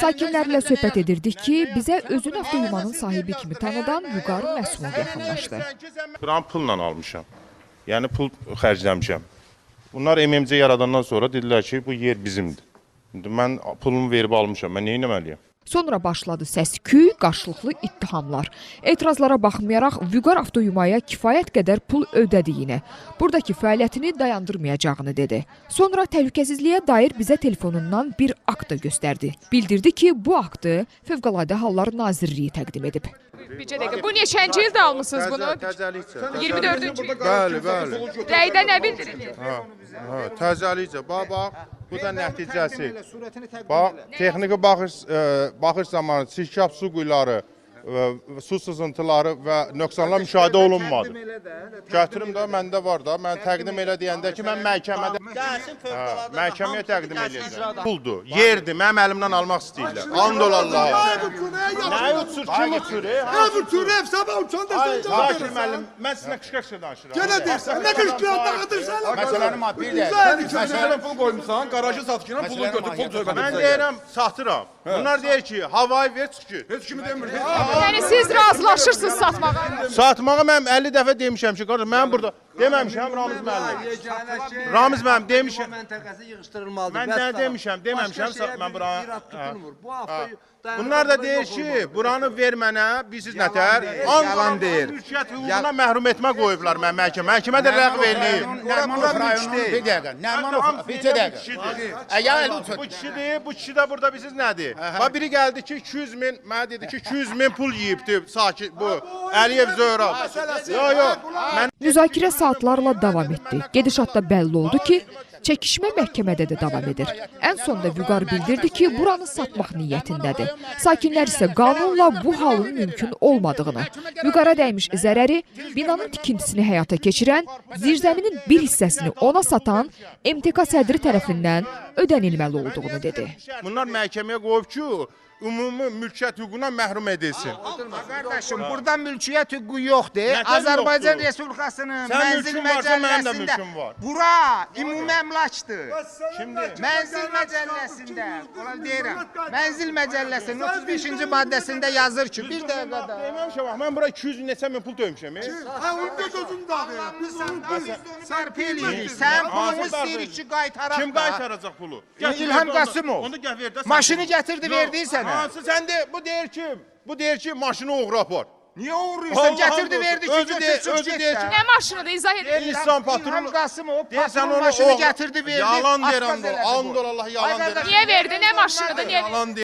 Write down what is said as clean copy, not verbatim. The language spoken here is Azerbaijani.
Sakinlərlə söhbət edirdik ki, bizə özünü avtoyumanın sahibi kimi tanıdan Vüqar Məsumov yaxınlaşdı. Buranı pulla almışam. Yəni pul xərcləmişəm. Bunlar MMC yaradandan sonra dedilər ki, bu yer bizimdir. İndi mən pulumu verib almışam. Mən nə etməliyəm? Sonra başladı səs-küy, qarşılıqlı ittihamlar. Etirazlara baxmayaraq Vüqar avtoyumaya kifayət qədər pul ödədiyini, buradakı fəaliyyətini dayandırmayacağını dedi. Sonra təhlükəsizliyə dair bizə telefonundan bir akt da göstərdi. Bildirdi ki, bu aktı Fövqəladə Hallar Nazirliyi təqdim edib. Bircə dəqiqə. Bu neçənci ildə almısınız bunu? Təzəlikcə. 24-cü il. Bəli, bəli. Rəydə nə bildirilir? Hə, hə, təzəlikcə. Bax, bax, bu da nəticəsi. Bax, texniki baxış baxış zamanı çirkab su quyuları, su sızıntıları və nöqsanlar müşahidə olunmadı. Gətirim də məndə var da. Mən təqdim elə deyəndə ki, mən məhkəmədə Gəlsin fövqəladə. məhkəməyə təqdim eləyəcəm. Puldur, yerdir, mənim əlimdən almaq istəyirlər. And ol Allaha. Nə uçur, kim uçur? Ne uçur ev sabah uçan da sen cevap Zakir verirsin. müəllim, mən sizinlə qışqa-qışqa danışıram. Gene dersen ne kışkıran dağıtırsan. Məsələnin bir Güzel dəqiqə. iki Məsələnin pul qoymusan, qarajı satışına pulunu götür, pul söhbət Mən deyirəm, satıram. Bunlar deyir ki, havayı ver, çıx get. Heç kimi demir. Yəni siz razılaşırsınız satmağa? Satmağa mən 50 dəfə demişəm ki, qardaş, mən burada deməmişəm Ramiz müəllim. Ramiz müəllim demişəm. Məntəqəsi yığışdırılmalıdır. Mən nə demişəm, deməmişəm, mən bura. İrad tutulmur. Bu hafta Bunlar da deyir ki, buranı ver mənə, bilirsiniz nətər? Yalan deyir. Mülkiyyət hüququna məhrum etmə qoyublar mən məhkəmə. Məhkəmə də ləğv eləyib. Nərimanov rayonunun bir dəqiqə. Nərimanov bir dəqiqə. Əgər Bu kişidir, bu kişi də burada bilirsiniz nədir? Bax biri gəldi ki 200 min, mənə dedi ki 200 min pul yeyibdi sakit bu Əliyev Zöhrab. Yox, yox. Mən Müzakirə saatlarla davam etdi. Gedişatda bəlli oldu ki, çəkişmə məhkəmədə də davam edir. Ən sonda Vüqar bildirdi ki, buranı satmaq niyyətindədir. Sakinlər isə qanunla bu halın mümkün olmadığını, Vüqara dəymiş zərəri binanın tikintisini həyata keçirən, zirzəminin bir hissəsini ona satan MTK sədri tərəfindən ödənilməli olduğunu dedi. Bunlar məhkəməyə qoyub ki, ümumi mülkiyyət hüququndan məhrum edilsin. Qardaşım, burada mülkiyyət hüququ yoxdur. Nətər Azərbaycan yoxdur? Respublikasının Sən mənzil mülkün varsa, mənim də məcəlləsində mülküm var. bura ümumi əmlakdır. Şimdi Mənzil məcəlləsində, ona deyirəm, Mənzil məcəlləsinin 35-ci maddəsində yazır ki, bir dəqiqə də. Deməmişəm, bax mən bura 200 neçə min pul döymüşəm. Ha onu da gözünü da ver. Biz onu Sərf eləyirik. Sən pulunu istəyirik ki, qaytaraq. Kim qaytaracaq pulu? İlham Qasımov. Onu gəl ver də. sən. Maşını gətirdi, verdi sənə. Hansı sən de, bu deyir ki, bu deyir ki, maşını oğru apar. Niyə oğurlayırsan? Gətirdi, verdi ki, Özü götür, deyir, çıx özü get deyir də. ki, Nə maşınıdır izah edin. Deyir Nissan İlham Patrol. Qasımov Deyirsən patrol onu maşını oğru- gətirdi, verdi. Yalan deyirəm, atqaz elədi bu. and ol Allah yalan Ay qardaş, deyirəm. Niyə verdi? Nə maşınıdır? Niyə verdi? Yalan deyirəm.